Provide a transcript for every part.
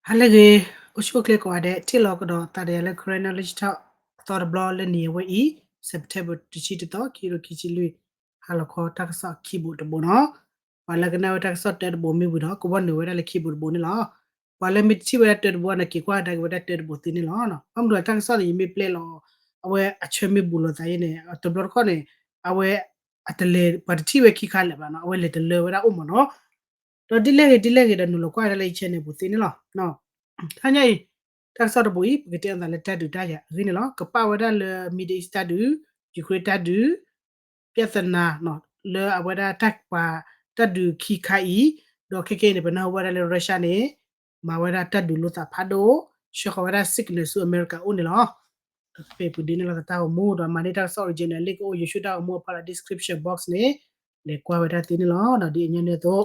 ဟါလၢအဂ့ၤ, အိၣ်ဆူၣ်အိၣ်ချ့ကိးဂၤဒဲး, ထံၣ်လိာ်ကဒီးသးဒီးယၤလၢ Karen Knowledge Talk သီတဘျီလၢနံၤအဝဲအံၤ, September တဆံတသီ ခံကထိခံဆံလွံၢ်, ဟါလီၤခီတၢ်ကစီၣ်ခံဘိးတဘိးနီၤ. ပှၤလၢကနၣ်ဝဲတၢ်ကစီၣ်တၢတဘိးမ့ၢ်ဝံၤဒီး ကဘီနုာ်ဝဲဒၣ်လၢခံဘိးတဘိးန့ၣ်လီၤ. ပှၤလၢမ့ၢ်တထံၣ်ဝဲဒၣ်တၢတဘိန့ၣ် က့ၤကွၢ်ကဒါက့ၤဝဲဒၣ်တၢတဘိးသ့န့ၣ်လီၤ. ဘၣ်မနုၤတၢ်ကစီၣ်န့ၣ် ယမ့ၢ်ပျဲလီၤ အဝဲအဆၢမ့ၢ်ဘူးလိာ်သးယဲန့ၣ် တဘျီတခီၣ်န့ၣ် အဝဲ အတလဲၤ ပှၤတထံၣ်ဝဲခံခါလၢၤဘၣ်နီၤ, အဝဲလဲၤတလၢဝဲဒၣ်အိၣ်မးနီၤ. ဒီးဒ်လဲၣ်ဂ့ၤဒ်လဲၣ်ဂ့ၤဒီး နုာ်လီၤကွၢ်ဝဲဒၣ်လၢယ channel ပူၤသ့န့ၣ်လီၤ. တဟါညါအံၤ တၢ်ကစီၣ်တဘိးအံၤ ပကတဲအသးလၢတၢ်ဒုးတၢ်ယၤအဂ့ၢ်န့ၣ်လီၤ. ကပာ်ဝဲဒၣ်လၢ Middle East တၢ်ဒုး, Ukraine တၢ်ဒုး, ပြဿနာ လၢအဝဲဒၣ်တၢ်ပှၤတၢ်ဒုးခံခါအံၤ, ဒီးခဲကနံၣ်အံၤန့ၣ် ပနၢ်ဟူဝဲဒၣ်လၢ Russia န့ၣ် မၤဝဲဒၣ်တၢ်ဒုးလိာ်သးဖးဒိၣ်, ဆှၢဃီၤဝဲဒၣ် signal ဆူအမဲရကၤအိၣ်န့ၣ်လီၤ. ဒီးဖဲပူၤဒ်န့ၣ်လီၤ သတၢ်ဂီၤမူ ဒီးမၤန့ၢ်တၢ်ကစီၣ် original လံာ်ကအိၣ် YouTube တၢ်ဂီၤမူအဖီလာ် description box န့ၣ် လဲၤကွၢ်ဝဲဒၣ်သ့န့ၣ်လီၤ. ဒီးဒ်အညီန့ၣ်အသိး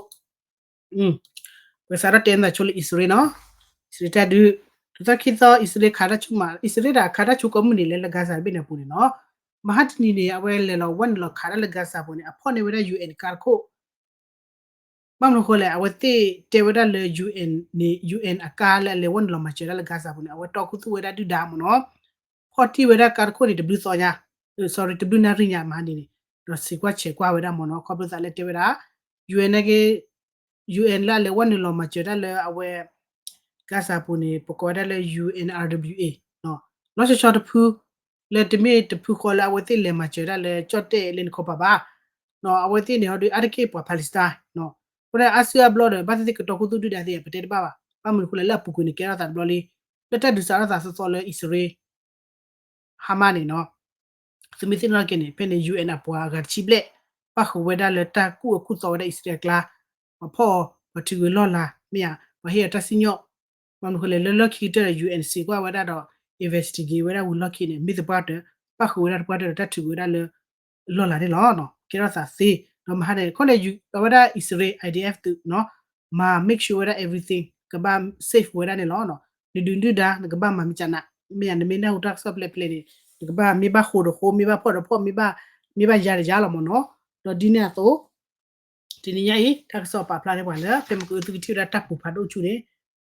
ပကစးထီၣ်တဲနသးဆိလၢအံၣ်စရ့လးနီၤ. အံၣ်စရ့လးတၢ်ဒုး, တသီခံသီ အံၣ်စရ့လးခးတၢ်ဆူမး, အံၣ်စရ့လးဒၣ်ခးတၢ်ဆူကိးမုၢ်နံၤလဲၣ်လၢ Gaza တဘ့ၣ်န့ၣ်အပူၤန့ၣ်နီၤ. မဟါတနံၤန့ၣ် အဝဲလဲၤလီၤဝဲနုာ်လီၤခးတၢ်လၢ Gaza ပူၤန့ၣ် အဖီၣ်န့ၢ်ဝဲဒၣ် UN ကါတခိၣ် ဘၣ်မနုၤအဃိလဲၣ်, အဝဲသ့ၣ်တဲဝဲဒၣ်လၢ UN န့ၣ် UN အကါလၢအလဲၤဝဲနုာ်လီၤမၤစၢၤဒၣ်လၢ Gaza ပူၤန့ၣ် အဝဲတီခူသူၣ်ဝဲဒၣ်ဒုၣ်ဒါမ့ၢ်နီၤ. ဖီၣ်တံၢ်ဝဲဒၣ်ကါတခိၣ်န့ၣ် တဘျုးသီညါ, sorry တဘျုးနၣ်ရံၣ်ညါမဟါန့ၣ်န့ၣ်, ဒီးစံးကွၢ်ဆဲးကွၢ်ဝဲဒၣ်မ့ၢ်နီၤ, ခီဖျိသးလၢတဲဝဲဒၣ် UN န့ၣ်က့ UN လၢအလဲၤဝဲနုာ်လီၤမၤစၢၤဒၣ်လၢအဝဲ Gaza ပူၤန့ၣ် ပကိးဝဲဒၣ်လၢ UNRWA လီၤဆီဆီတဖု လၢတမ့ၢ်တဖုဃီလၢအဝဲသ့ၣ်လဲၤမၤစၢၤဒၣ်လၢကၠီၣ်တဲၣ်လၢနခီပၤဘၣ်. အဝဲသ့ၣ်န့ၣ်ဟီဒုးအါတက့ၢ်ပှၤ Palestine အဃိန့ၣ် အါစုအါဘျီဒီး ဘၣ်သ့ၣ်သ့ၣ်ကတီခူသူၣ်ဒုၣ်ဒါသ့ၣ် ပတဲတဘၣ်ဘၣ်. ဘၣ်မနုၤအဃိလဲၣ် လၢအပူၤကွံာ်န့ၣ် ကဲထီၣ်သးတဘျီလံ, လၢတၢ်ဒုးစးထီၣ်သးသီသီလၢအံၣ်စရ့လး Hamas န့ၣ်နီၤ, သုမ့ၢ်သ့ၣ်နီၣ်ထီၣ်က့ၤန့ၣ် ဖဲန့ၣ် UN အပှၤအဂၤတဆံဘျဲၣ် ပၣ်ဃုာ်ဝဲဒၣ်လၢတၢ်ကူၣ်အၢကူၣ်သီဝဲဒၣ်အံၣ်စရ့လးအကျါ, ပှၤဖီၣ်အီၤ ပှၤထုးဂဲၤလီၢ်လၤ မ့ၢ်ဧါ, ပှၤဟ့ၣ်အီၤတၢ်စံၣ်ညီၣ်, ဘၣ်မနုၤအဃိလဲၣ် လၢလီၢ်ခံကတၢၢ်ဒီး UN စံးကွၢ်ဝဲဒၣ်ဒီး investigate ဝဲဒၣ်ဝံၤလီၢ်ခံန့ၣ် မ့ၢ်သပှၢ်တၢၢ် ပၣ်ဃုာ်ဝဲဒၣ်သပှၢ်တၢၢ်ဒီးတၢ်ထုးဝဲဒၣ်လၢ လီၢ်လၤန့ၣ်လီၤ. ကဲထီၣ်သးသ့ ဒီးမဟါန့ၣ် ခီန့ၣ် အဝဲဒၣ်အံၣ်စရ့လး IDF သုးနီၤ မၤ make sure ဝဲဒၣ် everything ကဘၣ် safe ဝဲဒၣ်န့ၣ်လီၤ. နဒုးဒုၣ်ဒါ နကဘၣ်မၤမ့ၢ်ကနး မ့ၢ်ယၤ နမ့ၢ်နၢ်ဟူတၢ်ကစီၣ်ဖျဲၣ်ဖျဲၣ်န့ၣ် နကဘၣ်မ့ၢ်ဘၣ်ဃိဒီးဃိ မ့ၢ်ဘၣ်ဖှီၣ်ဒီးဖှီၣ် မ့ၢ်ဘၣ် မ့ၢ်ဘၣ်ယၤဒီးယၤလီၤမ့ၢ်နီၤ. ဒီးဒ်န့ၣ်အသိး တနံၤညါအံၤ တၢ်ကစီၣ်ပာ်ဖျါန့ၢ်ပှၤလၢ ဖဲမုၢ်ကသုကထံၣ်ဝဲဒၣ်တၢ်ပူၤဖးဒိၣ်ဆူၣ်န့ၣ်,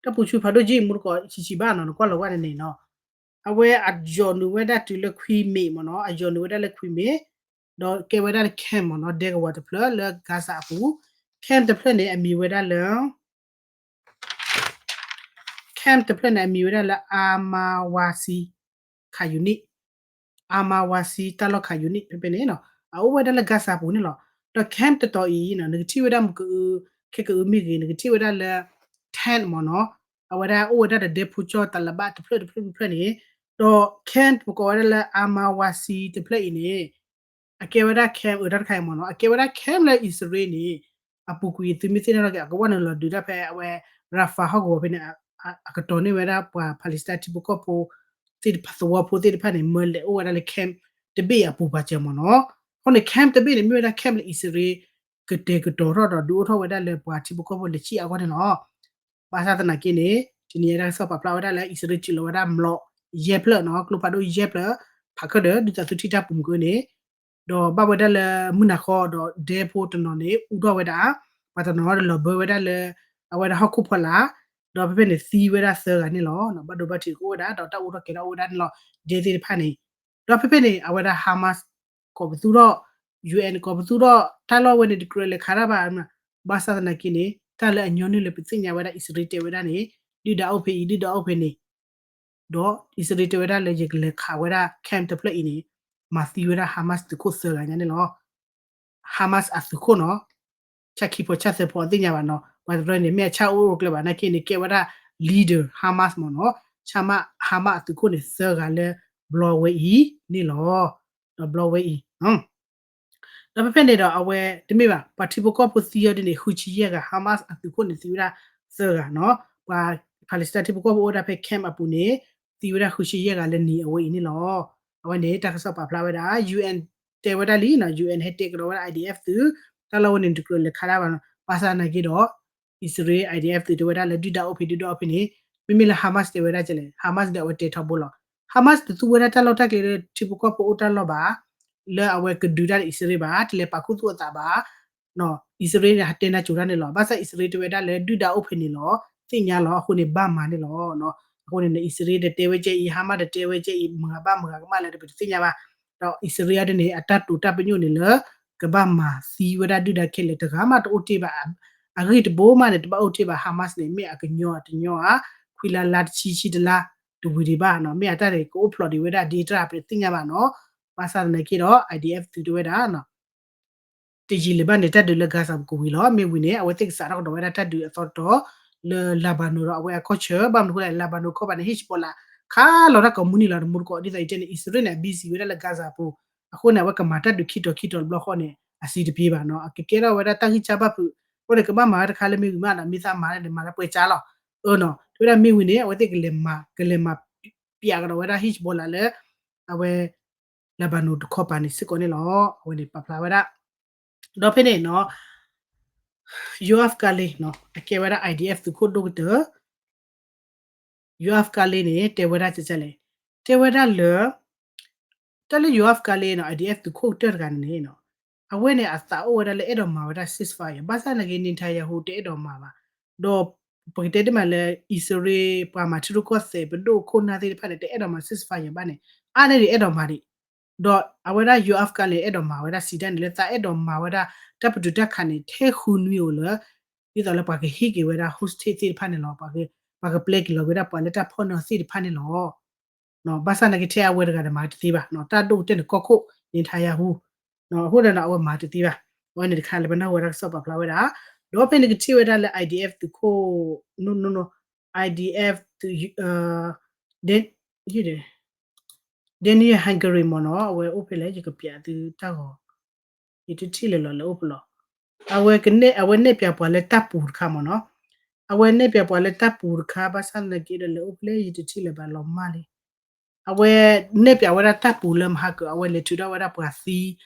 တၢ်ပူၤဆူၣ်ဖးဒိၣ်ကံမူတကိးဆံးဆံးဘၣ်နီၤ နကွၢ်လီၤဝဲန့ၣ်န့ၣ်နီၤ. အဝဲအယီၢ်နုာ်ဝဲဒၣ်တုၤလၢခွံမ့ၢ်မ့ၢ်နီၤ, အယီၢ်နုာ်ဝဲဒၣ်လၢခွံမ့ၢ်, ဒီးကဲဝဲဒၣ်လၢ camp မ့ၢ်နီၤ ဒဲကဝီၤတဖျၢၣ်လၢ Gaza အပူၤ, camp တဖျၢၣ်န့ၣ် အမံၤဝဲဒၣ်လၢ camp တဖျၢၣ်န့ၣ် အမံၤဝဲဒၣ်လၢ Al-Mawasi ခး unit, Al-Mawasi တၢ်လီၢ်ခး unit ဖဲဖဲန့ၣ်နီၤ အအိၣ်ဝဲဒၣ်လၢ Gaza ပူၤန့ၣ်လီၤ. ဒီး camp တတီၤအံၤနီၤ နကထံၣ်ဝဲဒၣ်မုၢ်ကအု ခဲကအုမ့ၢ်ဂ့ၤ နကထံၣ်ဝဲဒၣ်လၢ tent မ့ၢ်နီၤ, အဝဲဒၣ်အိၣ်ဝဲဒၣ်ဒီးဒဲဖိကၠီၣ်တလးဘၣ်တဖျၢၣ်တဖျၢၣ်တဖျၢၣ်န့ၣ်, ဒီး camp ပကိးဝဲဒၣ်လၢ Al-Mawasi တဖျၢၣ်အံၤန့ၣ် အကဲဝဲဒၣ် camp အတၢ်တခါအံၤမ့ၢ်နီၤ အကဲဝဲဒၣ် camp လၢအံၣ်စရ့လးန့ၣ် အပူၤကွံာ်သုမ့ၢ်သ့ၣ်နီၣ်ထီၣ်က့ၤ အကဝီၤနုာ်လီၤဒုးတၢ်ဖဲအဝဲ Rafah ဟီၣ်ကဝီၤဖဲန့ၣ် အကတီၤန့ၢ်ဝဲဒၣ်ပှၤ Palestine ထံဖိကီၢ်ဖိသ့ၣ်တဖၣ် သဝီဖိသ့ၣ်တဖၣ်န့ၣ် မၢလဲၤအိၣ်ဝဲဒၣ်လၢ camp တဘ့ၣ်အပူၤပာ်စၢၤမ့ၢ်နီၤ. အဃိန့ၣ် camp တဘ့ၣ်န့ၣ် မ့ၢ်ဝဲဒၣ် camp လၢအံၣ်စရ့လး ကတဲာ်ကတီၤထီၣ်ဒီးဒုးအိၣ်ထီၣ်ဝဲဒၣ်လၢပှၤထံဖိကီၢ်ဖိလဲၤဆံးအဂီၢ်န့ၣ်လီၤ. ဘၣ်ဆၣ်သနာ်က့န့ၣ် တနံၤအံၤတၢ်ကစီၣ်ပာ်ဖျါဝဲဒၣ်လၢအံၣ်စရ့လးစၢၤလီၤဝဲဒၣ်မျိာ်ယဲၢ်ဖျၢၣ်နီၤ ကျိဖးဒိၣ်ယဲၢ်ဖျၢၣ် ဖးခၢၣ်ဒီး ဒုးသးသုထံၣ်တၢ်ပူၤမုၢ်ကန့ၣ် ဒီးဘၣ်ဝဲဒၣ်လၢမုၢ်နၤဃီဒီး ဒဲဖိတနီၤန့ၣ် အူထီၣ်ဝဲဒၣ် ပှၤတနီၤဒီးလီၤဘၢဝဲဒၣ်လၢ အဝဲဒၣ်ဟီၣ်ခိၣ်ဖီလာ် ဒီးဖဲဖဲန့ၣ်သံဝဲဒၣ်သၢဂၤန့ၣ်လီၤ. ဘၣ်ဒိဘၣ်ထံးကအိၣ်ဝဲဒၣ် ဒီးတၢ်အူထီၣ်ကဲၤထီၣ်အိၣ်ဝဲဒၣ်န့ၣ်လီၤ. ဒဲသ့ၣ်တဖၣ်န့ၣ် ဒီးဖဲဖဲန့ၣ် အဝဲဒၣ် Hamas ကိးပသူထီၣ် UN ကိးပသူထီၣ် တၢ်လီၢ်ဝဲန့ၣ် တကြၢးလဲၤခးတၢ်ဘၣ် ဘၣ်ဆၣ်သနာ်က့န့ၣ် တၢ်လၢအညီနုၢ်လၢပသ့ၣ်ညါဝဲဒၣ် အံၣ်စရ့လးတဲဝဲဒၣ်န့ၣ် ဒုၣ်ဒါအိၣ်ဖဲအံၤ ဒုၣ်ဒါအိၣ်ဖဲန့ၣ် ဒီးအံၣ်စရ့လးတဲဝဲဒၣ်လၢယကလဲၤခးဝဲဒၣ် camp တဖျၢၣ်အံၤန့ၣ် မၤသံဝဲဒၣ် Hamas သုးခိၣ်သၢဂၤညါန့ၣ်လီၤ. Hamas အသုးခိၣ်နီၤ ဆၣ်ခံဖီဆၣ်သၢဖီအသ့ၣ်ညါဘၣ်နီၤ ပှၤတဖျၢၣ်န့ၣ် မ့ၢ်အဆၣ်အိၣ်အိၣ်ကျဲဘၣ် နာ်က့န့ၣ် ကဲဝဲဒၣ် leader Hamas မ့ၢ်နီၤ ဆၣ်မး Hamas အသုးခိၣ်န့ၣ် သၢဂၤလၢဘျီဝဲအံၤန့ၣ်လီၤ. ဒီးဘျီဝဲအံၤ ဒီးဖဲဖဲန့ၣ်ဒီး အဝဲတမ့ၢ်ဘၣ် ပှၤထံဖိကီၢ်ဖိသံအီၤဒ်န့ၣ် ဃုဆံယဲၢ်ဂၤ Hamas အသုးခိၣ်န့ၣ်သံဝဲဒၣ်သၢဂၤနီၤ ပှၤ Palestine ထံဖိကီၢ်ဖိအိၣ်ဝဲဒၣ်ဖဲ camp အပူၤန့ၣ် သံဝဲဒၣ်ဃုဆံယဲၢ်ဂၤလၢနံၤအဝဲအံၤန့ၣ်လီၤ. အဝဲန့ၣ် တၢ်ကစီၣ်ပာ်ဖျါဝဲဒၣ် UN တဲဝဲဒၣ်လံနီၤ UN ဟဲတဲကဒီးဝဲဒၣ် IDF သုး တၢ်လီၢ်ဝဲန့ၣ် တကြၢးလဲၤခးတၢ်ဘၣ်နီၤ ဘၣ်ဆၣ်သနာ်က့ဒီး အံၣ်စရ့လး IDF သုးတဲဝဲဒၣ်လၢဒုၣ်ဒါအိၣ်ဖဲဒုၣ်ဒါအိၣ်ဖဲန့ၣ် မ့မ့ၢ်လၢ Hamas တဲဝဲဒၣ်ကလဲၣ် Hamas ဒီးအဝဲတဲထီဘိလီၤ. Hamas တသူဝဲဒၣ်တၢ်လီၢ်တၢ်ကျဲလၢထံဖိကီၢ်ဖိအိၣ်တၢ်လီၢ်ဘၣ် လၢအဝဲကဒုးတၢ်လၢအံၣ်စရ့လးဘၣ် တလဲၤပာ်ခူသူၣ်အသးဘၣ် အံၣ်စရ့လးန့ၣ် ဟးတဲနၤကိၤတၢ်န့ၣ်လီၤ. ဘၣ်ဆၣ်အံၣ်စရ့လးတဲဝဲဒၣ်လၢဒုၣ်ဒါအိၣ်ဖဲန့ၣ်လီၤ. ပတသ့ၣ်ညါလီၤ. အဃိန့ၣ် ဘၣ်မၤန့ၣ်လီၤ. အဃိန့ၣ် အံၣ်စရ့လးတတဲဝဲကဲအံၤ ဟါမးတတဲဝဲကဲအံၤ မၤဘၣ်မၤကမၣ်လၢတပတသ့ၣ်ညါဘၣ်. ဒီးအံၣ်စရ့လးဒ်န့ၣ် အတၢ်တိာ်တၢ်ပညိၣ်န့ၣ်လၢ ကဘၣ်မၤသံဝဲဒၣ်ဒုၣ်ဒါခဲလၢာ် တဂၤမးတအိၣ်တ့ၢ်ဘၣ်. အဂ့ၢ်တဘိမးန့ၣ် တဘၣ်အိၣ်တ့ၢ်ဘၣ် Hamas န့ၣ် မ့ၢ်အကညီအတညီဧါ, ခွံလါလါတဆံဆံတလါ တဝံၤဒံးဘၣ်နီၤ. မ့ၢ်အတၢ်န့ၣ် ကအိၣ်ဖျိးဒံးဝဲဒၣ်ဒ်တၢ် ပတသ့ၣ်ညါဘၣ်နီၤ. ဘၣ်ဆၣ်သနာ်က့ဒီး IDF သုးတဲဝဲဒၣ် တယံာ်လၢၤဘၣ်န့ၣ် တၢ်ဒုးလၢ Gaza ပူၤကဝံၤလီၤ. မ့ၢ်ဝံၤန့ၣ် အဝဲသ့ၣ်ကစးထီၣ်ကဒီးဝဲဒၣ်တၢ်ဒုးအသီတတီၤ လၢ Lebanon ဒီးအဝဲအကီၢ်ဆၢ ဘၣ်မနုၤအဃိလဲၣ် Lebanon ခီပၤန့ၣ် Hezbollah ခးလီၤတၢ်ကိးမုၢ်နံၤလီၤ တမူတကိး ဒ်သိးယတဲန့ၣ် အံၣ်စရ့လးန့ၣ် အ busy ဝဲဒၣ်လၢ Gaza ပူၤ အဃိန့ၣ် အဝဲကမၤတၢ်ဒုးခံတီၤခံတီၤတဘျီဃီန့ၣ် အဆံးတပျ့ၤဘၣ်နီၤ အကကဲထီၣ်ဝဲဒၣ်တၢ်ဂံၢ်စၢ်ဘၣ်ဖုး အဃိန့ၣ် ကဘၣ်မၤဝဲတခါလၢမ့ၢ်ဝံၤမးဒီး မ့ၢ်သးမၤန့ၣ် မၤလၢပှဲၤကၠါလီၤ အၢနီၤ တဲဝဲဒၣ်မ့ၢ်ဝံၤန့ၣ် အဝဲသ့ၣ်ကလဲၤမၤ ကလဲၤမၤ ပၠးကဒီးဝဲဒၣ် Hezbollah လၢ အဝဲ Lebanon တခီပၤန့ၣ်စ့ၢ်ကီးန့ၣ်လီၤ. အဝဲန့ၣ်ပာ်ဖျါဝဲဒၣ် ဒီးဖဲန့ၣ်နီၤ Yoav Gallant နီၤ အကဲဝဲဒၣ် IDF သုးခိၣ်ဒိၣ်ကတၢၢ် Yoav Gallant န့ၣ် တဲဝဲဒၣ်ကလဲၣ် တဲဝဲဒၣ်လၢ တၢ်လၢ Yoav Gallant နီၤ IDF သုးခိၣ်ကတၢၢ်တဂၤန့ၣ်နီၤ အဝဲန့ၣ်အသးအိၣ်ဝဲဒၣ်လၢအဲၣ်ဒိးမၤဝဲဒၣ် ceasefire ဘၣ်ဆၣ်နာ်က့ Netanyahu တအဲၣ်ဒိးမၤဘၣ် ဒီးပကတဲတမံၤလၢ အံၣ်စရ့လး ပှၤမၤထံရူၢ်ကီၢ်သဲး ပဒိၣ်ခိၣ်နၢ်သ့ၣ်တဖၣ်န့ၣ် တအဲၣ်ဒိးမၤ ceasefire ဘၣ်န့ၣ် အါန့ၢ်ဒံးအဲၣ်ဒိးမၤဒံး ဒီးအဝဲဒၣ် Yoav Gallant န့ၣ် အဲၣ်ဒိးမၤဝဲဒၣ်စံးတၢ်န့ၣ်လၢသးအဲၣ်ဒိးမၤဝဲဒၣ် တၢ်ပတုာ်တၢ်ခးန့ၣ် ထဲဃုနွံအိၣ်လၢ ဒ်သိးလၢပှၤကဟ့ၣ်က့ၤဝဲဒၣ် hostage သ့ၣ်တဖၣ်န့ၣ်လီၤ. ပှၤကပျဲက့ၤလီၤဝဲဒၣ်ပှၤလၢတၢ်ဖီၣ်န့ၢ်အီၤသ့ၣ်တဖၣ်န့ၣ်လီၤ. ဘၣ်ဆၣ်နာ်က့ထဲအဝဲတဂၤဒီးမၤတသ့ဘၣ် တၢ်ဒိၣ်ကတၢၢ်န့ၣ်ကီၢ်ခိၣ် Netanyahu အဃိဒီး အဝဲမၤတသ့ဘၣ်. အဝဲန့ၣ်တခါလၢပနၢ်ဟူဝဲဒၣ်ကစီၣ်ပာ်ဖျါဝဲဒၣ် ဒီးဖဲန့ၣ်ကထံၣ်ဝဲဒၣ်လၢ IDF သုးခိၣ် no no no IDF သုး Daniel Hagari မ့ၢ်နီၤ အဝဲအိၣ်ဖဲလဲၣ် ယကပျးသုတၢ်ဂီၤ ယတထံၣ်လၢၤလီၤလၢအိၣ်ဖဲလဲၣ် အဝဲကနဲၣ် အဝဲနဲၣ်ပၠးပှၤလၢတၢ်ပူၤတခါမ့ၢ်နီၤ အဝဲနဲၣ်ပၠးပှၤလၢတၢ်ပူၤတခါ ဘၣ်ဆၣ်သနာ်က့ဒီးလၢအိၣ်ဖဲလဲၣ် ယတထံၣ်လၢၤဘၣ်လီၤမၢ်လံ အဝဲနဲၣ်ပၠးဝဲဒၣ်တၢ်ပူၤလၢမဟါကၢၤ အဝဲလဲၤထုးထီၣ်ဝဲဒၣ်ပှၤသံ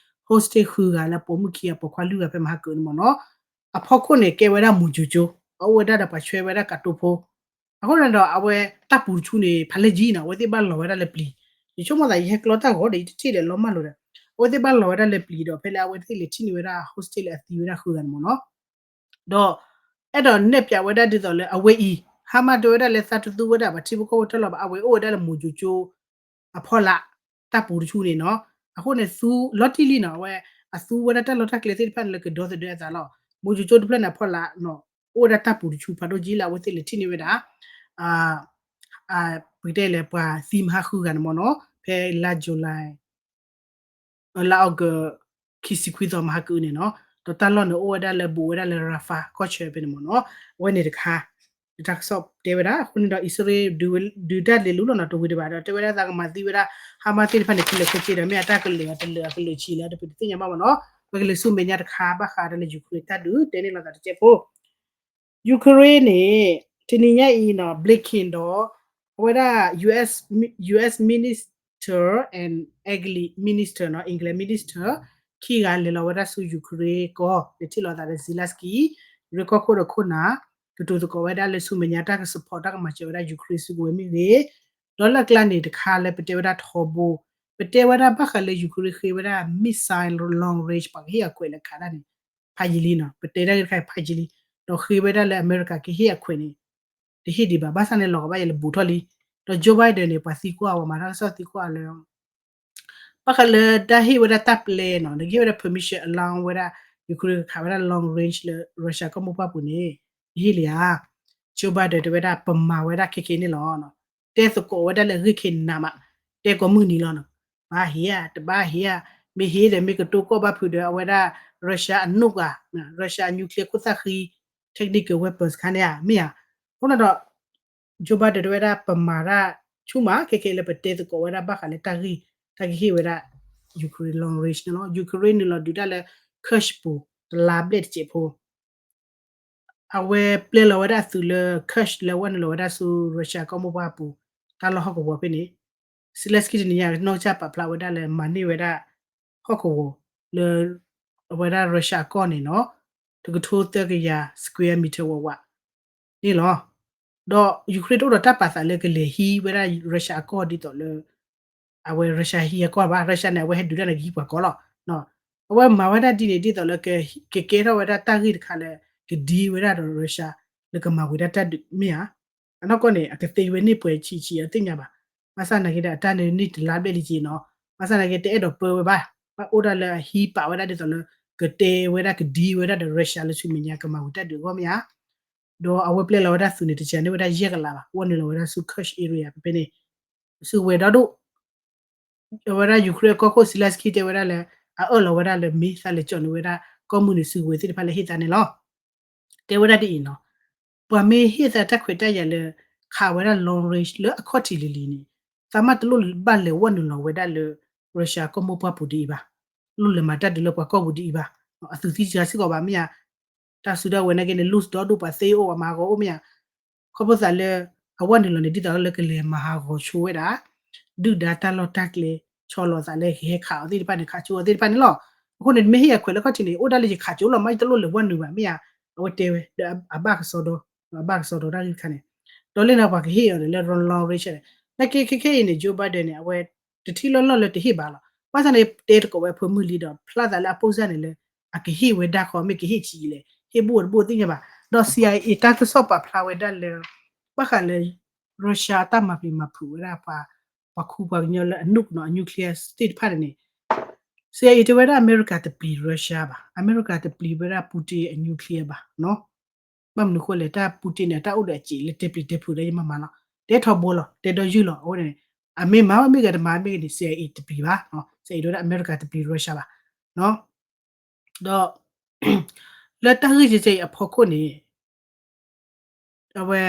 hostage ဃုဂၤလၢ ပိာ်မုၣ်ခံဂၤ ပိာ်ခွါလွံၢ်ဂၤဖဲမဟါကၢၤန့ၣ်မ့ၢ်နီၤ အဖီခိၣ်န့ၣ် ကဲဝဲဒၣ် မူးကၠိကၠိ အအိၣ်ဝဲဒၣ်ဒီးပှၤဆွဲဝဲဒၣ်ကးတိဖိ အဃိန့ၣ်ဒီး အဝဲတၢ်ပူၤတဆူန့ၣ် ဖးလဲၢ်ကၠံနီၤ အဝဲသ့ၣ်ဘၣ်လီၤဝဲဒၣ်လၢပျံၤ ယဆိကမိၣ်သး ယဟဲကျီတၢ်ဂီၤဒီး ယတထံၣ်ဒီးလီၤမၢ်လိာ်ဒီး အဝဲသ့ၣ်ဘၣ်လီၤဝဲဒၣ်လၢပျံၤဒီး ဖဲလၢအဝဲသ့ၣ်လဲၤထံၣ်န့ၢ်ဝဲဒၣ် hostage လၢအသံဝဲဒၣ်ဃုဂၤန့ၣ်မ့ၢ်နီၤ ဒီး အဲၣ်ဒိးနဲၣ်ပၠးဝဲဒၣ်ဒ်သိးလၢအဝဲအံၤ ဟါမးတဲဝဲဒၣ်လၢသးတသူဝဲဒၣ်ပှၤထံဖိကီၢ်ဖိတၢ်လီၢ်ဘၣ် အဝဲအိၣ်ဝဲဒၣ်လၢ မူးကၠိကၠိ အဖီလာ် တၢ်ပူၤတဆူန့ၣ်နီၤ အဃိန့ၣ် သူလီၤတံၢ်လံနီၤ အဝဲ အသူဝဲဒၣ်တၢ်လီၢ်တၢ်ကျဲသ့ၣ်တဖၣ်န့ၣ်လၢကဒီသဒၢအသးလီၤ မူးကၠိကၠိတဖျၢၣ်န့ၣ်အဖီလာ်နီၤ အိၣ်ဝဲဒၣ်တၢ်ပူၤတဆူဖးဒိၣ်ကၠံလၢအဝဲသ့ၣ်လဲၤထံၣ်န့ၢ်ဝဲဒၣ် ပကတဲလဲၣ် ပှၤသံမဟါဃုဂၤန့ၣ်မ့ၢ်နီၤ ဖဲလါ July လါအီကူး ခံဆံခွံသီမဟါကၢၤန့ၣ်နီၤ ဒီးတၢ်လီၢ်န့ၣ်အိၣ်ဝဲဒၣ်လၢဘူးဝဲဒၣ်လၢ Rafah ကီၢ်ဆၢဖဲန့ၣ်မ့ၢ်နီၤ အဝဲန့ၣ်တခါ တၢ်ကစီၣ်တဲဝဲဒၣ် အဃိန့ၣ်ဒီး အံၣ်စရ့လး ဒုးတၢ်လဲၤလူလီၤနီၤ တဝံၤဒံးဘၣ်ဒီး တဲဝဲဒၣ်သးကမၤသံဝဲဒၣ် ဟါမးသ့ၣ်တဖၣ်န့ၣ် ခဲလၢာ်ခဲဆ့ဒီး မ့ၢ်အတၢ်ကလုာ်အတလၢာ်အကလုာ်ဆံးလၢတပတသ့ၣ်ညါဘၣ်မ့ၢ်နီၤ ပကလဲၤဆူမဲာ်ညါတခါ ဘၣ်ဃးဒီးလၢ Ukraine တၢ်ဒုး တဲန့ၢ်လိာ်သးတစဲးဖိ Ukraine န့ၣ် တနံၤညါအံၤနီၤ Blinken ဒီး အဝဲဒၣ် US US Minister and English Minister နီၤ English Minister ခံဂၤလဲၤလီၤဝဲဒၣ်ဆူ Ukraine ကီၢ် လဲၤထံၣ်လိာ်သးဒီး Zelensky ရ့ၣ်ကီၢ်ခိၣ်ဒီးခိၣ်နၢ် ကတိၤသကိးဝဲဒၣ်လၢဆူမဲာ်ညါတၢ်က support တၢ်ကမၤစၢၤဝဲဒၣ် Ukraine ဆူကဝဲၤမ့ၢ်ဂ့ၤ ဒီးလၢအကျါန့ၣ်တခါလၢပတဲဝဲဒၣ်ထီဘိ ပတဲဝဲဒၣ်ဘၣ်ဃးလၢ Ukraine ဃ့ဝဲဒၣ် missile long range ပှၤကဟ့ၣ်အခွဲးလၢခးဒၣ်န့ၣ် ဖးယံာ်လံနီၤ ပတဲဒၣ်ဂ့ၢ်တခါအံၤဖးယံာ်လံ ဒီးဃ့ဝဲဒၣ်လၢအမဲရကၤကဟ့ၣ်အခွဲးန့ၣ် တဟ့ၣ်ဒံးဘၣ် ဘၣ်ဆၣ်န့ၣ်လီၤကဘၣ်ယဲလၢဘူးထီၣ်လံ ဒီး Joe Biden န့ၣ် ပှၤသံကွၢ်အီၤမၤတၢ်ကစီၣ်သံကွၢ်အီၤလၢ ဘၣ်ဃးလၢတၢ်ဟ့ၣ်ဝဲဒၣ်တၢ်ပျဲနီၤ နကဟ့ၣ်ဝဲဒၣ် permission allowance ဝဲဒၣ် Ukraine ကခးဝဲဒၣ် long range လၢ Russia ကီၢ်မိၢ်ပှၢ်ပူၤန့ၣ် နဟ့ၣ်လံဧါ Joe Biden တဲဝဲဒၣ် ပမၤဝဲဒၣ်ခဲကနံၣ်န့ၣ်လီၤ တဲသကိးဝဲဒၣ်လၢအဂ့ၢ်ခဲနံၣ်မး တဲကိးမုၢ်နံၤလီၤနီၤ ဘၣ်ဟ့ၣ်ဧါ တဘၣ်ဟ့ၣ်ဧါ မ့ၢ်ဟ့ၣ်ဒီးမ့ၢ်ကတိၤကီၢ်ဘၣ်ဖုးဒီးအဝဲဒၣ် Russia အနိၣ်ဂၤ Russia အ nuclear ခိၣ်သၣ်ဃံ technical weapons ခါန့ၣ်ဧါ မ့ၢ်ဧါ အဃိန့ၣ်ဒီး Joe Biden တဲဝဲဒၣ် ပမၤတၢ်ဆူၣ်မး ခဲခဲလၢပတဲသကိးဝဲဒၣ်ဘၣ်ဃးလၢတၢ်ဂ့ၢ် တၢ်ကဟ့ၣ်ဝဲဒၣ် Ukraine long range န့ၣ်လီၤ Ukraine နုာ်လီၤဒုးတၢ်လၢ Kursk ပူၤ တလါဘျဲၣ်တစဲးဖိ အဝဲပျဲလီၤဝဲဒၣ်အသုးလၢ Kursk လၢအဝဲနုာ်လီၤဝဲဒၣ်ဆူ Russia ကီၢ်မိၢ်ပှၢ်ပူၤ တၢ်လီၢ်ဟီၣ်ကဝီၤဖဲန့ၣ် Zelensky တနံၤညါကနီၢ်ကစၢ်ပာ်ဖျါဝဲဒၣ်လၢမၤန့ၢ်ဝဲဒၣ် ဟီၣ်ကဝီၤ လၢ အဝဲဒၣ် Russia အကီၢ်န့ၣ်နီၤ တကထိသၢကယၤ square meter ဝးဝး န့ၣ်လီၤ. ဒီး Ukraine တအိၣ်ဒီးတၢ်ပာ်သးလၢကလဲၤဟံးဝဲဒၣ် Russia အကီၢ်ဒ်သိးလၢ အဝဲ Russia ဟံးအကီၢ်ဘၣ် Russia န့ၣ် အဝဲဟဲဒုးတၢ်န့ၣ်ကဟံးပှၤကီၢ်လီၤ. အဝဲမၤဝဲဒၣ်ဒ်န့ၣ်ဒ်သိးလၢ ကကဲထီၣ်ဝဲဒၣ်တၢ်ဂ့ၢ်တခါလၢ ကဒံဝဲဒၣ်ဒီး Russia လၢကမၤဝံၤတၢ်တၢ်ဒုးမ့ၢ်ဧါ. အနီၢ်ကီၢ်န့ၣ် အကသ့ဝဲန့ၢ်ပှဲၤဆံးဆံးအသ့ၣ်ညါဘၣ်. ဘၣ်ဆၣ်နာ်က့ဒီး အတၢ်န့ၣ်န့ၢ်တလါဘျဲၣ်လံက့နီၤ. ဘၣ်ဆၣ်နာ်က့တအဲၣ်ဒိးပၢဝဲဘၣ်. ဘၣ်အိၣ်ဒၣ်လၢအဟံးပာ်ဝဲဒၣ်ဒ်သိးလၢ ကတဲဝဲဒၣ်ကဒံဝဲဒၣ်ဒီး Russia လၢဆူမဲာ်ညါကမၤဝံၤတၢ်ဒုးအဂီၢ်မ့ၢ်ဧါ. ဒီးအဝဲပျဲလီၤဝဲဒၣ်သုးန့ၣ် တစှၤန့ၢ်ဝဲဒၣ်ယဲၢ်ကလးဘၣ်. ဝဲနုာ်လီၤဝဲဒၣ်ဆူ Kursk area ဖဲဖဲန့ၣ် စုကဝဲၤဒီဒိၣ် အဝဲဒၣ် Ukraine အကီၢ်ခိၣ် Zelensky တဲဝဲဒၣ်လၢ အအၢၣ်လီၤဝဲဒၣ်လၢမ့ၢ်သးလဲၤကၠီၣ်န့ၢ်ဝဲဒၣ် ကီၢ်မုၢ်နုာ်စုကဝဲၤသ့ၣ်တဖၣ်လၢဟ့ၣ်သါန့ၣ်လီၤ. တဲဝဲဒၣ်ဒ်အံၤနီၤ, ပှၤမ့ၢ်ဟ့ၣ်သါတၢ်ခွဲးတၢ်ယာ်လၢ ခးဝဲဒၣ် long range လၢအခီၣ်ထံးလံၤလံၤန့ၣ် သးမၢ်တလိၣ်ဘၣ်လဲၤဝဲနုာ်လီၤဝဲဒၣ်လၢ Russia ကီၢ်မိၢ်ပှၢ်ပူၤဒ်အံၤဘၣ်. လိၣ်လဲၤမၤတၢ်ဒုးလၢပှၤကီၢ်ပူၤဒ်အံၤဘၣ်. အသုးသံစှၤစ့ၢ်ကီးဘၣ်မ့ၢ်ဧါ. တၢ်စုဒီဝဲနာ်က့န့ၣ် lose ဒီဒိၣ် ပှၤသ့အိၣ် ပှၤမၤဟးဂီၤအိၣ်မ့ၢ်ဧါ. ခီဖျိသးလၢ အဝဲနုာ်လီၤန့ၣ် ဒ်သိးလၢကလဲၤမၤဟးဂီၤဆိဝဲဒၣ် ဒုၣ်ဒါတၢ်လီၢ်တၢ်ကျဲ ဆီလီၤသးလၢကဟဲခးအီၤသ့ၣ်တဖၣ်န့ၣ် ခးဆိအီၤသ့ၣ်တဖၣ်န့ၣ်လီၤ. အဃိန့ၣ် မ့ၢ်ဟ့ၣ်အခွဲးလၢခီၣ်ထံးန့ၣ် အိၣ်ဒၣ်လၢယခးဆိလီၤ မ့ၢ်ယတလိၣ်လဲၤဝဲနုာ်ဘၣ်မ့ၢ်ဧါ. အဝဲတဲဝဲ ဒီးအဘၣ်ကစီဒီ အဘၣ်ကစီဒီတၢ်ဂ့ၢ်တခါန့ၣ် ဒီးလၢန့ၣ်ပှၤကဟ့ၣ်အီၤန့ၣ်လၢ long range န့ၣ် နာ်က့ခဲခဲအံၤန့ၣ် Joe Biden န့ၣ် အဝဲတထံၣ်လီၢ်လီၢ်လၢတဟ့ၣ်ဘၣ်လီၤ. ဘၣ်ဆၣ်န့ၣ် တဲသကိးဝဲအဖိမုၣ်လံဒီး ဖျါသးလၢအပိၢ်စၢ်န့ၣ်လၢ အကဟ့ၣ်ဝဲဒၣ်ဃီ မ့ၢ်ကဟ့ၣ်ဆံးလဲၣ် ဟ့ၣ်ဘူၣ်တဘူၣ်သ့ၣ်ညါဘၣ်. ဒီး CIA တၢ်ကစီၣ်ပာ်ဖျါဝဲဒၣ်လၢ ဘၣ်ဃးလၢ Russia အတၢ်မၤပျံၤမၤဖုးဝဲဒၣ် ပှၤခူပှၤကညီလၢအ nuke နီၤ အ nuclear သ့ၣ်တဖၣ်န့ၣ်န့ၣ် CIA တဲဝဲဒၣ် အမဲရကၤတပျံၤ Russia ဘၣ်, အမဲရကၤတပျံၤဝဲဒၣ် Putin အ nuclear ဘၣ်နီၤ. ဘၣ်မနုၤဃိလဲၣ် တၢ် Putin န့ၣ် အတၢ်အိၣ်ဒီးအစ့းလၢတဲပျံၤတဲဖုးဒီးယမၤမၤလီၤ, တဲထီဘိလီၤ တဲဒီးယုၢ်လီၤ. အဃိန့ၣ် အမ့ၢ်မၤမ့ၢ်ဂ့ၤတမၤမ့ၢ်ဂ့ၤန့ၣ် CIA တပျံၤဘၣ်, CIA တဲဝဲဒၣ်အမဲရကၤတပျံၤ Russia ဘၣ်. ဒီး လၢတၢ်ဂ့ၢ်ကဲကဲအံၤအဖီခိၣ်န့ၣ် အဝဲ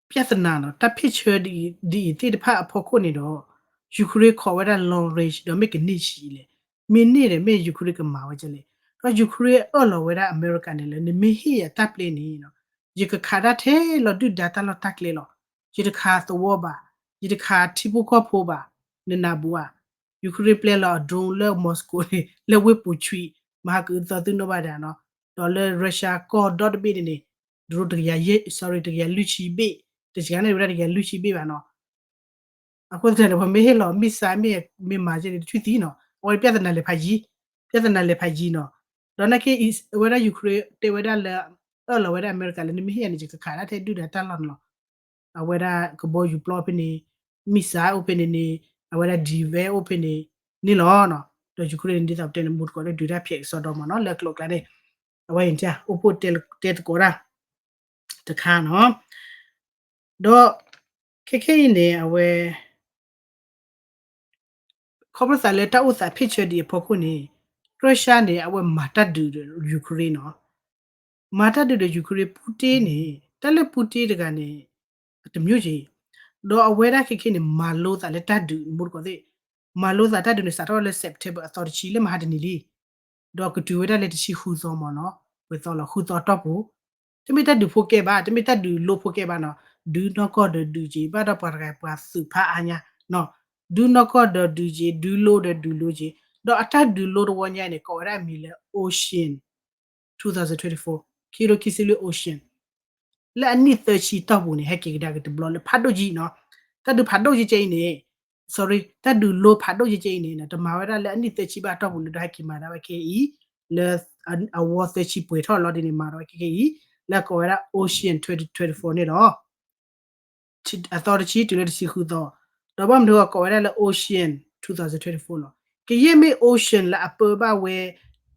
ပြဿနာနီၤ တၢ် picture ဒ်အံၤသ့ၣ်တဖၣ်အဖီခိၣ်န့ၣ်ဒီး Ukraine ခိးဝဲဒၣ် long range ဒီးမ့ၢ်ကန့ၢ်ဆံးလဲၣ်, မ့ၢ်န့ၢ်ဒီးမ့ၢ် Ukraine ကမၤဝဲကဲလဲၣ်. ဒီး Ukraine အၢၣ်လီၤဝဲဒၣ်အမဲရကၤန့ၣ်လၢ နမ့ၢ်ဟ့ၣ်ယၤတၢ်ပျဲန့ၣ် ယကခးဒၣ်ထဲလီၤဒုၣ်ဒါတၢ်လီၢ်တၢ်ကျဲလီၤ. ယတခးသဝီဘၣ်, ယတခးထံဖိကီၢ်ဖိဘၣ်, နနၢ်ဘူဧါ. Ukraine ပျဲလီၤအ drone လၢ Moscow န့ၣ် လၢဝ့ၢ်ပူၤဆွံး မၤဟးကသီသုနီၣ်ဘၣ်ဒၣ်နီၤ. ဒီးလၢ Russia ကီၢ်ဒီတဘ့ၣ်န့ၣ်န့ၣ် drone တကယၤယဲၢ် sorry တကယၤလွံၢ်ဆံဘ့ၣ်, တစှၤန့ၢ်ဝဲဒၣ်တကယၤလွံၢ်ဆံဘ့ၣ်ဘၣ်နီၤ. အဃိသတးန့ၣ် ပှၤမ့ၢ်ဟ့ၣ်လီၤ missile မ့ၢ်မၤကဲန့ၣ် တထွံၣ်သံနီၤ, အဝဲပြဿနာလဲၤဖးယံၤ, ပြဿနာလဲၤဖးယံၤနီၤ. ဒီးနာ်က့ အဝဲဒၣ် Ukraine တဲဝဲဒၣ်လၢ အၢၣ်လီၤဝဲဒၣ်အမဲရကၤလၢ နမ့ၢ်ဟ့ၣ်ယၤန့ၣ် ယကခးဒၣ်ထဲဒုၣ်ဒါတၢ်လီၢ်န့ၣ်လီၤ. အဝဲဒၣ်ကဘီယူၤပျီအိၣ်ဖဲန့ၣ်, missile အိၣ်ဖဲန့ၣ်န့ၣ်, အဝဲဒၣ် defense အိၣ်ဖဲန့ၣ်န့ၣ်လီၤ. ဒီး Ukraine န့ၣ် ဒ်သိးပတဲန့ၣ် မူတကိးလၢဒုးတၢ်ဖျဲးကစီဒီမးနီၤ လၢအကျိၤအကျဲန့ၣ်, အဝဲအံၤ အိၣ်ဖှိၣ်တဲသကိးတၢ်တခါနီၤ. ဒီး ခဲခဲအံၤန့ၣ် အဝဲ ခီဖျိသးလၢတၢ်အိၣ်သး picture ဒ်အံၤအဖီခိၣ်န့ၣ် Russia န့ၣ် အဝဲမၤတၢ်ဒုးဒီး Ukraine နီၤ. မၤတၢ်ဒုးဒီး Ukraine Putin န့ၣ် တၢ်လၢ Putin တဂၤန့ၣ် တမျိုးက့ၤ, ဒီးအဝဲဒၣ်ခဲခဲန့ၣ် မၤလိသးလၢတၢ်ဒုး မူတကိးသ့ၣ်, မၤလိသးတၢ်ဒုးန့ၣ် စးထီၣ်လၢ September အသီတဆံ လၢမဟါတနံၤလံ. ဒီးကတုၤဝဲဒၣ်လၢတဆံဃုသီမးနီၤ, ပှဲၤသီလီၤ ဃုသီတီၢ်ပူၤ, တမ့ၢ်တၢ်ဒုးဖိကဲဘၣ်, တမ့ၢ်တၢ်ဒုးလိဖိကဲဘၣ်နီၤ, ဒုးနီၢ်ကီၢ်ဒီးဒုးက့ၤ ဘၣ်ဒီးပှၤတဂၤပှၤသုးဖးအါညါ, ဒုးနီၢ်ကီၢ်ဒီးဒုးက့ၤ, ဒုးလိဒီးဒုးလိက့ၤ, ဒီးအတၢ်ဒုးလိတဝီညါန့ၣ် ကိးဝဲဒၣ်အမံၤလၢ Ocean two thousand twenty-four, ခံကထိခံဆံလွံၢ် Ocean လၢအနံၣ်သၢဆံတီၢ်ပူၤန့ၣ် ဟဲက့ၤကဒါက့ၤတဘျီလၢဖးဒိၣ်ကံနီၤ, တၢ်ဒုးဖးဒိၣ်ကံကဲအံၤန့ၣ် sorry တၢ်ဒုးလိဖးဒိၣ်ကံကဲအံၤန့ၣ် တမၤဝဲဒၣ်လၢအနံၣ်သၢဆံဘၣ်တီၢ်ပူၤလၢဒီးဟဲက့ၤမၤဒၣ်ဝဲခဲအံၤ, လၢအဝီသၢဆံပှဲၤထီၣ်လီၤဒ်န့ၣ် မၤဒၣ်ဝဲခဲအံၤ, လၢကိးဝဲဒၣ် Ocean twenty twenty-four န့ၣ်လီၤ. အသီတဆံတုၤလၢတဆံဃုသီ, ဒီးဘၣ်မနုၤအကိးဝဲဒၣ်လၢ Ocean two thousand twenty-four လီၤ. ကယဲၢ်မ့ၢ် Ocean လၢအပၢဘၣ်ဝဲ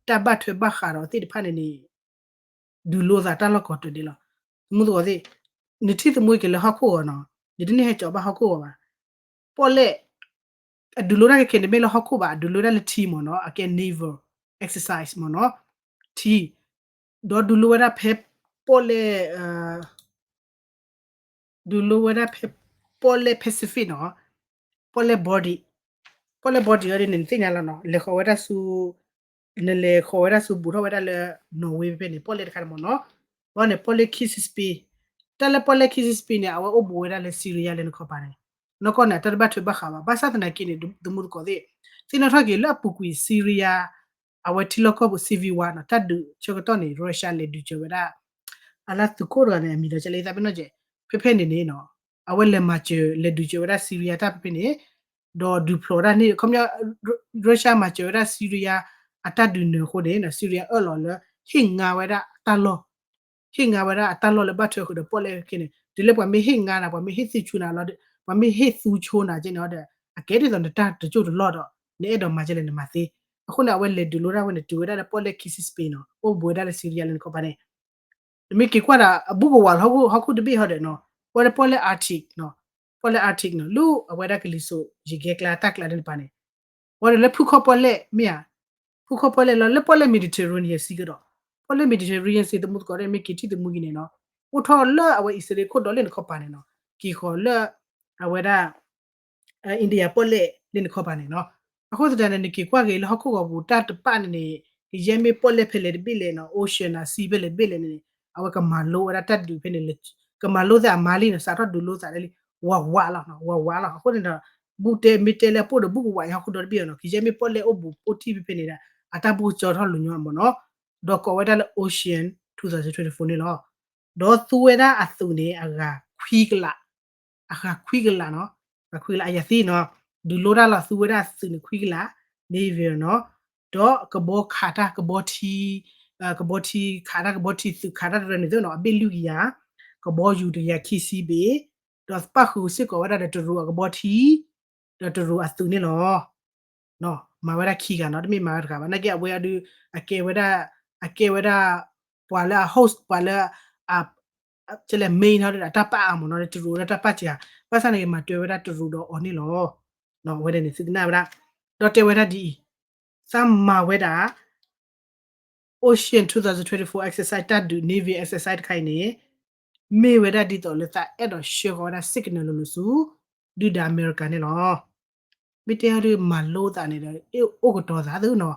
တၢ်ဘၣ်ထွဲဘၣ်ဃးဒီးသ့ၣ်တဖၣ်န့ၣ်န့ၣ် ဒုးလိသးတၢ်လီၢ်ကိးတၢ်ဒဲးလီၤ. သမူသကိးသ့ၣ်, နထံၣ်သမူက့ၤလၢဟီၣ်ခိၣ်ဂီၤနီၤ, ယတန့ၢ်ဟဲကၠီဘၣ်ဟီၣ်ခိၣ်ဂီၤဘၣ်. ပီၣ်လဲၣ် အဒုးလိတၢ်ခဲခဲန့ၣ် တမ့ၢ်လၢဟီၣ်ခိၣ်ဘၣ်, အဒုးလိတၢ်လၢထံမးနီၤ, အကဲ naval exercise မးနီၤ, ထံ, ဒီးဒုးလိဝဲဒၣ်ဖဲပီၣ်လဲၣ် ဒုးလိဝဲဒၣ်ဖဲ ပီၣ်လဲၣ် Pacific နီၤ, ပီၣ်လဲၣ် Baltic, ပီၣ်လဲၣ် Baltic အီၤဒ်န့ၣ် နသ့ၣ်ညါလီၤနီၤ, လဲၤဃီၤဝဲဒၣ်ဆူ နလဲၤဃီၤဝဲဒၣ်ဆူဘူးထီၣ်ဝဲဒၣ်လၢ Norway ဖဲဖဲန့ၣ် ပီၣ်လဲၣ်တခါန့ၣ်မးနီၤ, ဘၣ်န့ၣ် ပီၣ်လဲၣ် Caspian, တၢ်လၢပီၣ်လဲၣ် Caspian န့ၣ် အဝဲအိၣ်ဘူးဝဲဒၣ်လၢ Syria လၢနခီပၤန့ၣ်, နီၢ်ကီၢ်န့ၣ် တၢ်တဘၣ်ထွဲဘၣ်ဃးဘၣ်, ဘၣ်ဆၣ်သနာ်က့န့ၣ် သမူသကိးသ့ၣ်, သ့ၣ်နီၣ်ထီၣ်က့ၤလၢအပူၤကွံာ် Syria အဝဲထံလီၢ်ကီၢ်ပူၤ civil war နီၤ, တၢ်ဒုးဆၢကတီၢ်န့ၣ် Russia လဲၤဒုးစၢၤဝဲဒၣ် အလၢသုးခိၣ်တဂၤန့ၣ် အမံၤဒီးကဲလၢယသးပ့ၤနီၣ်ကဲ, ဖဲဖဲန့ၣ်န့ၣ်နီၤ, အဝဲလဲၤမၤစၢၤ လဲၤဒုးစၢၤဝဲဒၣ် Syria တၢ်ဖဲဖဲန့ၣ်, ဒီးဒုးဖျိးဒၣ်န့ၣ် ခီပညီ Russia မၤစၢၤဝဲဒၣ် Syria အတၢ်ဒုးနၢၤအဃိန့ၣ် Syria အၢၣ်လီၤလၢ ဟ့ၣ်ငါဝဲဒၣ်တၢ်လီၢ်, ဟ့ၣ်ငါဝဲဒၣ်အတၢ်လီၢ်လၢဘၣ်ထွဲဃုာ်ဒီးပီၣ်လဲၣ်ခဲန့ၣ် တုၤလၢပှၤမ့ၢ်ဟ့ၣ်ငါနၤ ပှၤမ့ၢ်ဟ့ၣ်သူဆိနၤလီၤ ပှၤမ့ၢ်ဟ့ၣ်သူဆိနၤကဲန့ၣ်ဒီး အကဲဒ်သိးနတၢ်တစိၢ်တလီၢ်ဒီး နအဲၣ်ဒိးမၤကဲလဲၣ်နမၤသ့. အဃိန့ၣ် အဝဲလဲၤဒုးလိတၢ်ဝဲန့ၣ် တုၤဝဲဒၣ်လၢပီၣ်လဲၣ်ခံဆံ Spain နီၤ အိၣ်ဘူးဝဲဒၣ်လၢ Syria လၢနခီပၤန့ၣ် နမ့ၢ်က့ၤကွၢ်ဒီး အဘူးကဝးလၢဟီၣ်ခိၣ်တဘ့ၣ်ဟီဒီးနီၤ ပီၣ်လဲၣ် ပီၣ်လဲၣ် Arctic နီၤ ပီၣ်လဲၣ် Arctic နီၤ လၢအဝဲဒၣ်ကလံၤစိးယံၤကဲကျါတၢ်ကျါန့ၣ်တပၤန့ၣ် ဝဲဒီးလၢဖုခီပီၣ်လဲၣ်မ့ၢ်ဧါ, ဖုခီပီၣ်လဲၣ်လီၤ လၢပီၣ်လဲၣ် Mediterranean Sea ကဒီး ပီၣ်လဲၣ် Mediterranean Sea သမူသကိးဒ်မ့ၢ်က့ၤထံၣ်သမူကံန့ၣ်နီၤ အိၣ်ထီၣ်လၢအဝဲအံၣ်စရ့လးခိၣ်ဒီးလၢနခီပၤန့ၣ်နီၤ က့ၤဃီၤလၢ အဝဲဒၣ် India ပီၣ်လဲၣ်လၢနခီပၤန့ၣ်နီၤ. အဃိသတးန့ၣ် နက့ၤကွၢ်က့ၤလၢဟီၣ်ခိၣ်ဂီၤပူၤတၢ်တပာ်န့ၣ်န့ၣ် ကယဲၢ်မ့ၢ်ပီၣ်လဲၣ်ဖဲလဲၣ်တဘ့ၣ်လဲၣ်နီၤ ocean နီၤ sea ဖဲလဲၣ်တဘ့ၣ်လဲၣ်န့ၣ် အဝဲကမၤလိဝဲဒၣ်တၢ်ဒုးဖဲန့ၣ်လၢ ကမၤလိသးအမါလံနီၤ စးထီၣ်ဒုးလိသးလၢလံ ဝးဝးလီၤနီၤ ဝးဝးလီၤ. အဃိန့ၣ်ဒီး ဘူးတဲမ့ၢ်တဲလၢအပိၢ်ဒီးဘူးကဝးအံၤဟီၣ်ခိၣ်ဒီတဘ့ၣ်အီၤနီၤ ကယဲၢ်မ့ၢ်ပီၣ်လဲၣ်အိၣ်ဘူးအိၣ်ထံၣ်ဖဲဖဲန့ၣ်ဒီး အတၢ်ဘူးကၠီထီၣ်လိၤညီမ့ၢ်နီၤ ဒီးကိးဝဲဒၣ်လၢ Ocean two thousand twenty-four န့ၣ်လီၤ. ဒီးသူဝဲဒၣ်အသုးန့ၣ် အဂၤခွံကလး အဂၤခွံကလးနီၤ အဂၤခွံကလးအယၤသံနီၤ ဒုးလိတၢ်လီၤသူဝဲဒၣ်အသုးန့ၣ်ခွံကလး naval နီၤ ဒီးကဘီခးတၢ်ကဘီထံ ကဘီထံခးတၢ်ကဘီထံသုးခးတၢ်တရၢန့ၣ်သ့နီၤ အဘ့ၣ်လွံၢ်ကယၤ ကဘီယူၤတကယၤခံဆံဘ့ၣ် ဒီးပၣ်ဃုာ်စ့ၢ်ကီးဝဲဒၣ်ဒီးတရူးအကဘီထံ ဒီးတရူးအသုးန့ၣ်လီၤ. မၤဝဲဒၣ်ခံဂၤနီၤ တမ့ၢ်မၤဝဲတဂၤဘၣ် နာ်က့အဝဲအဒုး အကဲဝဲဒၣ် အကဲဝဲဒၣ် ပှၤလၢအ host ပှၤလၢ ကလဲၤ main နီၤ အတၢ်ပာ်အါမ့ၢ်နီၤ တရူးဝဲဒၣ်တၢ်ပာ်စှၤ ဘၣ်ဆၣ်န့ၣ်က့ၤမၤတွဲဝဲဒၣ်တရူးဒီးအီၤန့ၣ်လီၤ. အဝဲဒၣ်န့ၣ်သုကနၣ်ဝဲဒၣ် ဒီးတဲဝဲဒၣ်ဒ်အံၤ သးမၤဝဲဒၣ် Ocean twenty twenty-four exercise တၢ်ဒုး Navy exercise တခါအံၤန့ၣ် မ့ၢ်ဝဲဒၣ်ဒ်သိးလၢသးအဲၣ်ဒိးဆှၢဃီၤဝဲဒၣ် signal လီၤလီၤဆူ ဒုၣ်ဒါအမဲရကၤန့ၣ်လီၤ. မ့ၢ်တဲဟီဒုးမၤလိသးန့ၣ်ဒီး အိၣ်ကတီၤသးသုနီၤ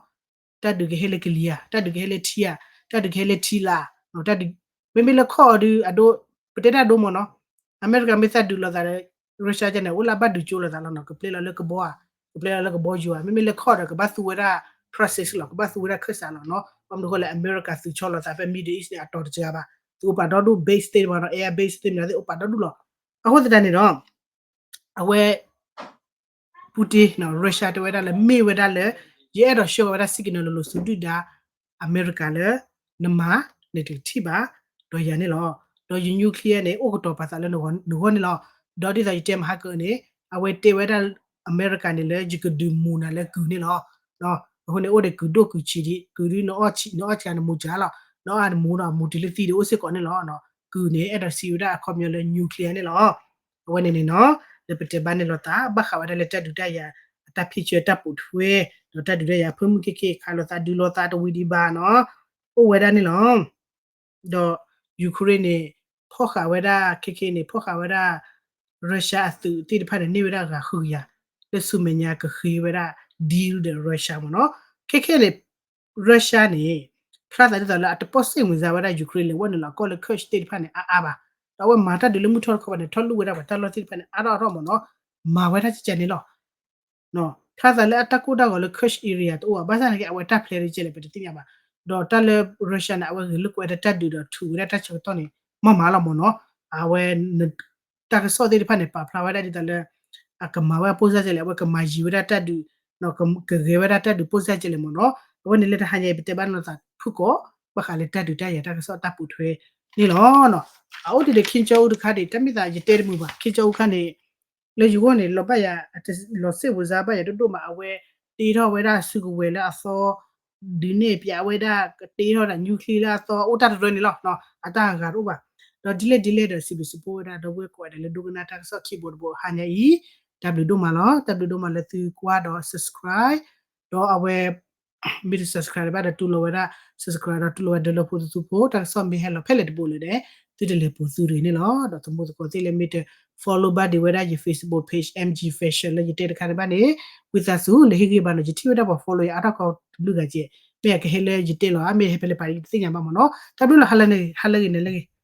တၢ်ဒုးကဟဲလၢကလံၤဧါ တၢ်ဒုးကဟဲလၢထံဧါ တၢ်ဒုးကဟဲလၢထံလာ် တၢ်ဒုး မ့မ့ၢ်လၢခီၣ်အီၤဒုး အဒိ ပတဲတၢ်ဒိမ့ၢ်နီၤ အမဲရကၤမ့ၢ်သးဒုးလိာ်သးဒီး Russia ကန့ၣ် အိၣ်လၢအဘၣ်ဒုးကၠိလိာ်သးလီၤနီၤ ကပျဲလီၤလၢကဘီဧါ ကပျဲလီၤလၢကဘီယူၤဧါ မ့မ့ၢ်လၢခီၣ်ဒီး ကဘၣ်သူဝဲဒၣ် process လီၤ ကဘၣ်သူဝဲဒၣ်ခၢၣ်စးလီၤနီၤ ဘၣ်မနုၤဃိလဲၣ် အမဲရကၤသုးဆီလိာ်သးဖဲ Middle East န့ၣ် အတီၤတစှၤဘၣ် သုအိၣ်ပာ်ဒီဒူၣ် base state မ့ၢ်နီၤ air base state မ့ၢ်နီၤ သ့ၣ်အိၣ်ပာ်ဒီဒူၣ်လီၤ အဃိသတးန့ၣ်ဒီး အဝဲ Putin နီၤ Russia တဲဝဲဒၣ်လၢမ့ၢ်ဝဲဒၣ်လၢ ယအဲၣ်ဒိးဆှၢဃီၤဝဲဒၣ် signal လီၤလီၤဆူဒုၣ်ဒါ အမဲရကၤလၢ နမၤ နတထံၣ်ဘၣ် ဒီးယၤန့ၣ်လီၤ. ဒီးယ nuclear န့ၣ် အိၣ်ကတီၤပာ်သးလၢနဂီၢ်န့ၣ်လီၤ. ဒီးဒ်သိးယတဲမဟါကၢန့ၣ် အဝဲတဲဝဲဒၣ် အမဲရကၤန့ၣ်လၢ ယကဒုးမူနၤလၢကုၢ်န့ၣ်လီၤ. အဃိန့ၣ် အိၣ်ဒီးကုၢ်ဒိၣ်ကုၢ်ဆံးဒံး ကုၢ်ဒုး နအီၣ်ဆံးနမူစှၤလီၤ နအီၣ်နမူဒီးမူတုၤလၢသံဒီးအိၣ်စ့ၢ်ကီးန့ၣ်လီၤ. ကုၢ်န့ၣ် အဲၣ်ဒိးစံးဝဲဒၣ်အခီပညီလၢ nuclear န့ၣ်လီၤ. အဝဲန့ၣ်န့ၣ်နီၤ လၢပတဲဘၣ်န့ၣ်လိာ်သး ဘၣ်ဃးဝဲဒၣ်လၢတၢ်ဒုးတၢ်ယၤ အတၢ်ဖံးဆၢတၢ်ပိာ်ထွဲ ဒီးတၢ်ဒုးတၢ်ယၤ ဖၢမုၢ်ခဲက့ ခးလိာ်သးဒုးလိာ်သးတဝံၤဒံးဘၣ်နီၤ အိၣ်ဝဲဒၣ်န့ၣ်လီၤ. ဒီး Ukraine န့ၣ် ဖီၣ်ဃာ်ဝဲဒၣ် ခဲခဲန့ၣ် ဖီၣ်ဃာ်ဝဲဒၣ် Russia အသုးသ့ၣ်တဖၣ်န့ၣ် န့ၢ်ဝဲဒၣ်ဂၤဃုကယၤ လၢဆူမဲာ်ညါကဃ့ဝဲဒၣ် deal ဒီး Russia မ့ၢ်နီၤ. ခဲခဲန့ၣ် Russia န့ၣ် ဖျါသးဒ်သိးလၢအတပီၢ်စ့ၢ်မုၢ်စါဝဲဒၣ် Ukraine လဲၤဝဲနုာ်လီၤကီၢ်လၢ Kursk သ့ၣ်တဖၣ်န့ၣ် အါအါဘၣ်. ဒီးအဝဲမၤတၢ်ဒုးလၢမုၢ်ထီၣ်တခီဘၣ်န့ၣ် ထီၣ်လူၢ်ဝဲဒၣ်ပှၤတၢ်လီၢ်သ့ၣ်တဖၣ်န့ၣ် အါထီၣ်အါထီၣ်မ့ၢ်နီၤ မၤဝဲဒၣ်ကကန့ၣ်လီၤ. ဖျါသးလၢအတၢ်ကိၢ်တၢ်ဂီၤလၢ Kursk area တအိၣ်ဘၣ် ဘၣ်ဆၣ်န့ၣ်က့ အဝဲတၢ် plan ဒ်လဲၣ် ပတသ့ၣ်ညါဘၣ်. ဒီးတၢ်လၢ Russia န့ၣ် အဝဲဂဲၤလိာ်ကွဲတၢ်ဒုးဒီးထုးဝဲဒၣ်တၢ်ဆၢကတီၢ်န့ၣ် မ့ၢ်မးလီၤမ့ၢ်နီၤ. အဝဲ တၢ်ကစီၣ်သ့ၣ်တဖၣ်န့ၣ် ပာ်ဖျါဝဲဒၣ်ဒ်သိးလၢ အကမၤဝဲဒၣ်ပိၢ်စၢ်ကလဲၣ် အဝဲကမၤယံၤဝဲဒၣ်တၢ်ဒုး ကဂဲၤဝဲဒၣ်တၢ်ဒုးပိၢ်စၢ်ကလဲၣ်မ့ၢ်နီၤ. အဝဲန့ၣ်လၢတဟါညါအံၤ ပတဲဘၣ်န့ၣ်လိာ်သးဖုၣ်ကိာ် ဘၣ်ဃးလၢတၢ်ဒုးတၢ်ယၤတၢ်ကစီၣ်တၢ်ပိာ်ထွဲန့ၣ်လီၤ. အအိၣ်ဒံးဒီး Kim Jong Un တခါဒံး တၢ်မ့ၢ်သးယတဲတမုာ်ဘၣ် Kim Jong Un ခါန့ၣ် လၢယဂီၢ်န့ၣ် လီၤဘၣ်ယၤ လီၤစ့ၢ်ဝဲစါဘၣ်ယၤဒိၣ်ဒိၣ်မး အဝဲတ့ထီၣ်ဝဲဒၣ်စုကဝဲၤလၢအသီ ဒုးနဲၣ်ပၠးဝဲဒၣ် တ့ထီၣ်ဒၣ် nuclear လၢအသီ အိၣ်တၢ်တရၢန့ၣ်လီၤ. အတၢ်ဂၤတအိၣ်ဘၣ်. ဒီးဒ်လဲၣ်ဒ်လဲၣ်ဒီး စံးဘျုးစံးဖှိၣ်ဝဲဒၣ် ဒီပုၢ်ဝဲၢ်ကိးဂၤဒဲးလၢဒိကနၣ်တၢ်ကစီၣ်ခံဘိတဘိဟါညါအံၤ တၢ်ဘျုးဒိၣ်မးလီၤ. တၢ်ဘျုးဒိၣ်မးလၢသုကွၢ်ဒီး subscribe ဒီးအဝဲ မ့ၢ်တ subscribe ဘၣ်ဒီးတူၢ်လိာ်ဝဲဒၣ် subscribe ဒီးတူၢ်လိာ်ဝဲဒၣ်လၢဖိသုသုဖိ တၢ်ကစီၣ်မ့ၢ်ဟဲလီၤဖဲလဲၣ်တဘိလၢၤဒီး သုတလဲၤပူၤသုတဂ့ၤန့ၣ်လီၤ. ဒီးသမူသကိးသ့ၣ်လၢမ့ၢ်တ follow ဘၣ်ဒံးဝဲဒၣ်ယ Facebook page M G Fashion လၢယတဲတခါန့ၣ်ဘၣ်န့ၣ် ဝံသးစူၤ လဲၤဟ့ၣ်ဂံၢ်ဘါနီၤ ယထံၣ်ဝဲဒၣ်ပှၤ follow ယၤအါထီၣ်ခီတဘျုးဂၤကဲ မ့ၢ်အကဟဲလၢယတဲလီၤ မ့ၢ်ဟဲဖဲလဲၣ်ပာ်တသ့ၣ်ညါဘၣ်မ့ၢ်နီၤ. တၢ်ဘျုးလီၤ ဟါလၢဂ့ၤန့ၣ်လၢဂ့ၤ